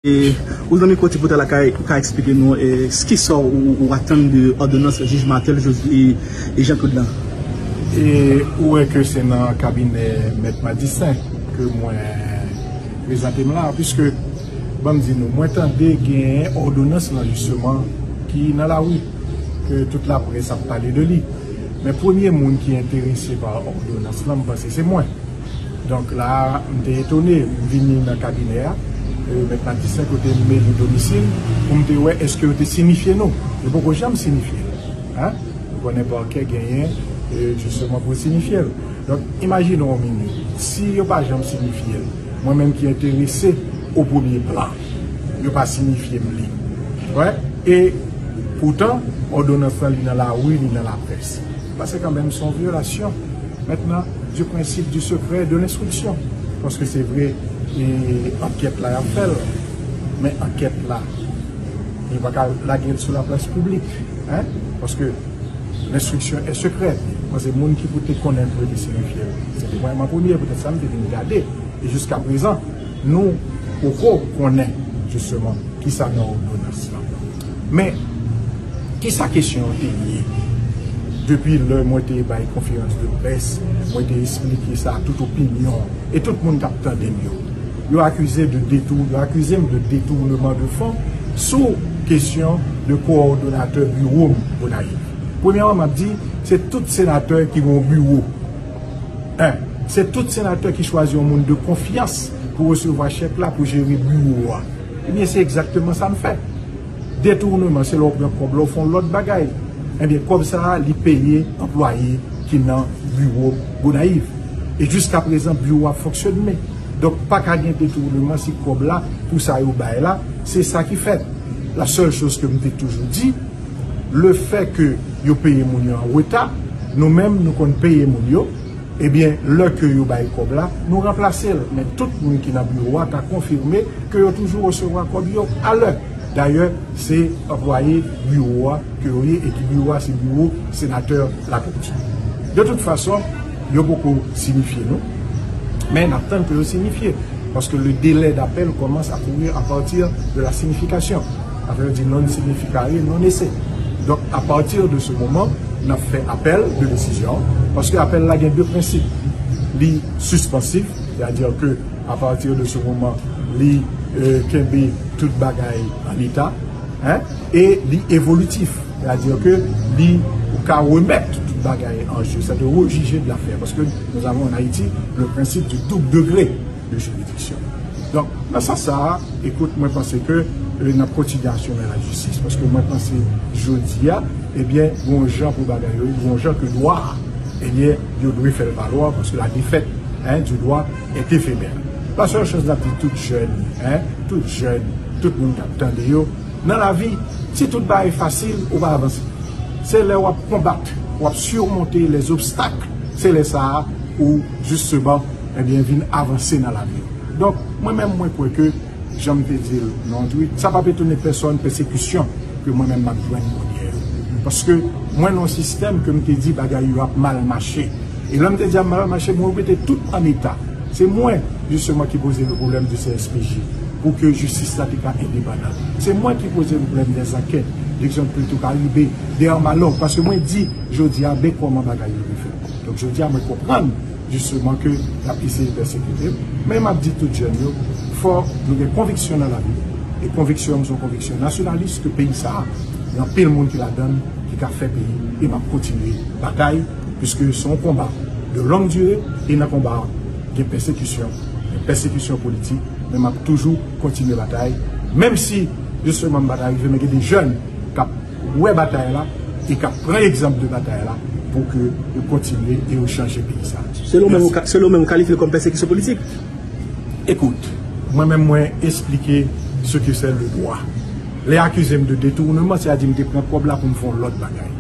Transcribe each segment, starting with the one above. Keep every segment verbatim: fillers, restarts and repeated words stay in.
E, ou nan mikwo Ti Pòtay la, ka, ou ka eksplike nou, e, s-, kisa w, ou, ou atann de òdonans jij Marthel José e, e Jean Claude lan? E, ou wè ke se nan kabinè Mèt Madistin ke mwen prezante m la, piske, ban m di nou, mwen tande genyen òdonans lan, jisteman, ki nan lari, ke tout laprès ap pale de li. Men premye moun ki enterese pa òdonans lan, m panse se mwen. Donk la, m te etone, m vini nan kabinè a, e, Mèt Madistin kote m mete domisil, pou m te wè èske yo te sinifye nou. Yo poko janm sinifye l. Hein? Ou konnen pakè genyen, e, jisteman pou sinifye l. Donk, imajine yon minit, si yo pa janm sinifye l, mwen menm ki enterese o premye plan, yo pa sinifye m li. Wè, e poutan, òdonans lan, li nan lari, li nan laprès. Paske kanmenm, se yon vyolasyon, mentnan, du principe du secret de l'instruction. Paske se vre, e ankèt la, y ap fè l. Men ankèt la, yo pa ka lage l sou laplas piblik. Hein? Paske l'instruction est secrète. Mwen, se moun ki pou te konnen pou yo te sinifye l. Se te mwen an premye, poutèt sa, m te vin gade. E jiska prezan, nou poko konnen, jisteman, kisa nan òdonans lan. Men, kisa kesyon an te ye? Depi lè mwen te bay konferans de près, mwen te esplike sa a tout opinyon e tout moun k ap tande m yo. Yo akize de detou-, yo akize m de detournement de fonds sou kesyon de kowòdonatè biwo m Gonayiv. Premyèman, m ap di, se tout senatè ki gen yon biwo. Hein, se tout senatè ki chwazi yon moun de konfyans pou resevwa chèk la, pou jere biwo a. Ebyen, se egzakteman sa m fè. Detournement, se lè w pran kòb la, w fè yon lòt bagay. Ebyen, kòb sa a, li peye anplwaye ki nan biwo Gonayiv. E jiska prezan, biwo a ap fonksyone. Donk, pa ka gen detournement si kòb la, pou sa yo bay la, se sa ki fèt. La seule chose que m te toujou di, le fait que yo peye moun yo an reta, nou menm, nou konn peye moun yo, ebyen, lè ke yo bay kòb la, nou ranplase l. Men tout moun ki nan biwo a ka konfime ke yo toujou resevwa kòb yo a lè. Dayè, se anplwaye biwo a ke yo ye, epi biwo a se biwo senatè Latortue. De tout fason, yo poko sinifye nou, men n ap tann pou yo sinifye, paske le délai d'appel commence à courir à partir de la signification. Sa vle di non significare, non esse. Donk, à partir de ce moment, n ap fè apèl de desizyon, paske apèl la gen de prensip. Li sispansif, c'est-à-dire que à partir de ce moment, li, euh, kenbe tout bagay an eta, hein, e li evolitif, c'est-à-dire que li, ou ka remèt tout bagay an jeu, c'est de rejuger de l'affaire, parce que nous avons en Haïti le principe du double degré de juridiction. Donk, nan sans sa a, ekout, mwen panse ke, euh, n ap kontinye a chemen lajistis, paske mwen panse jodi a, ebyen, gon jan pou bagay yo, gon jan ke dwa a, ebyen, yo dwe fè l valwa, paske la défaite, hein, du droit est éphémère. La seule chose n ap di tout jèn, hein, tout jèn, tout moun k ap tande yo, nan lavi, si tout bagay fasil, ou pa avanse. Se lè w ap konbat, w ap surmonte les obstacles, se lè sa a ou, jisteman, ebyen, vin avanse nan lavi. Donk, mwen menm, mwen kwè ke, jan m te di l nan yon tweet, sa p ap etone pèsonn, pèsekisyon ke mwen menm m ap jwenn kounye a yo. Paske mwen nan yon sistèm ke m te di bagay yo ap mal mache. E lè m te di ap mal mache, mwen remete tout an eta. Se mwen, jisteman, ki poze le pwoblèm de C S P J, pou ke jistis la te ka endepandan. Se mwen ki poze le pwoblèm des enquêtes, Direction de Politique Caraïbe, de Armalog, paske mwen di, jodi a, men kòman bagay yo dwe fèt. Donk, jodi a, mwen konprann, jisteman, ke y ap eseye pèsekite m. Men m ap di tout jèn yo, fò nou gen konviksyon nan lavi. E konviksyon m, se yon konviksyon nasyonalis ke peyi sa a, gen anpil moun ki ladan l, ki ka fè peyi, e m ap kontinye batay, puiske se yon konba de longue durée, e nan konba a, gen pèsekisyon, gen pèsekisyon politik, men m ap toujou kontinye batay, menm si, jisteman, m pa ta rive, men gen de jèn k ap wè batay la, e k ap pran egzanp de batay la, pou ke yo kontinye e yo chanje peyi sa. Selon menm, ou ka, selon menm, ou kalifye l kòm pèsekisyon politik? Ekout, mwen menm, mwen esplike ce que c'est le droit. Lè yo akize m de detournement, sètadi m te pran kòb la pou m fè yon lòt bagay.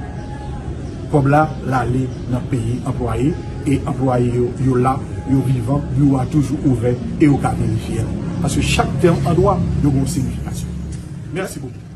Kòb la, l ale nan peyi anplwaye, e anplwaye yo, yo la, yo vivan, biwo a toujou ouvè, e yo ka verifye l. Paske chak tèm an dwa, yo gen yon signifikasyon. Mèsi bokou.